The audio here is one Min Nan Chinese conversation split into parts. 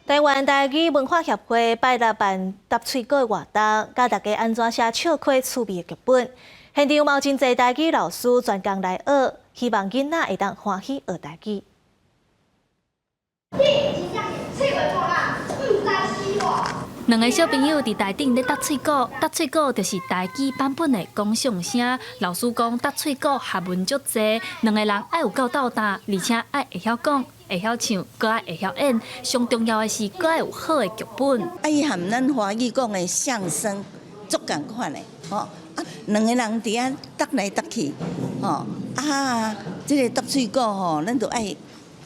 台灣台語文化協會拜六辦答喙鼓的活動，教大家按怎寫笑詼趣味的劇本。現場嘛有真濟台語老師專工來學，希望囡仔會當歡喜學台語。你真正是喙袂破啦，毋知死活。兩个小朋友佇台頂咧搭喙鼓，搭喙鼓就是台語版本的講相聲。老師講搭喙鼓學問足濟，兩个人愛有夠鬥膽，而且愛會曉講、會曉唱，閣愛會曉演。上重要的是，閣愛有好的劇本。啊，伊含咱華語講的相聲足仝款的，吼啊，兩个人佇遐搭來搭去，吼啊，這个搭喙鼓吼，咱就愛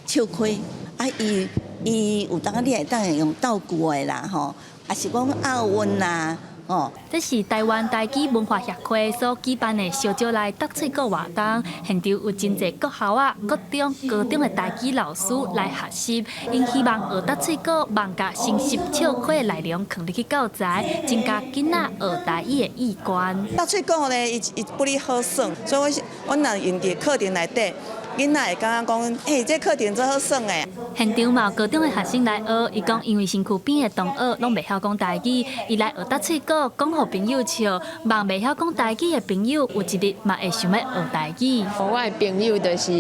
笑詼，啊，伊伊有當你會當用道具的啦，吼，抑是講押韻啦，吼。這是台灣台語文化協會所舉辦的小招來搭喙鼓活動，現場有真濟國校仔、國中、高中的台語老師來學習，𪜶希望學搭喙鼓，望共新式笑詼的內容囥入去教材，增加囡仔學台語的意願。搭喙鼓咧，伊伊不哩好耍，所以我阮若用佇課程內底，囡仔會感覺講，欸，這課程真好耍的。現場嘛有高中的學生來學，伊講因為身軀邊的同學攏袂曉講台語，伊來學搭喙鼓，講予朋友笑，望袂曉講台語的朋友有一日嘛會想欲學台語。我的朋友就是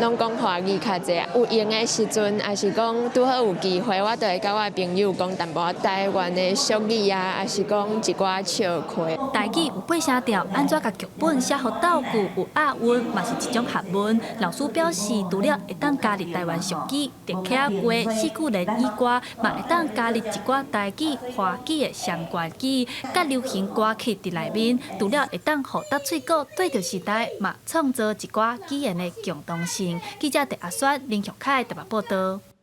攏講華語較濟，有閒的時陣，抑是講拄好有機會，我就會佮我的朋友講淡薄仔台灣的俗語啊，抑是講一寡笑詼。台語有八聲調，按怎共劇本寫予道具有押韻，嘛是一種學問。老師表示，除了會當加入台灣俗語、竹客話、四句聯以外，嘛會當加入一寡台語、華語的雙關語，佮流行歌曲佇內面。除了會當予搭喙鼓對著時代，嘛創造一寡語言的共同性。記者鄭阿雪、林玉凱台北報導。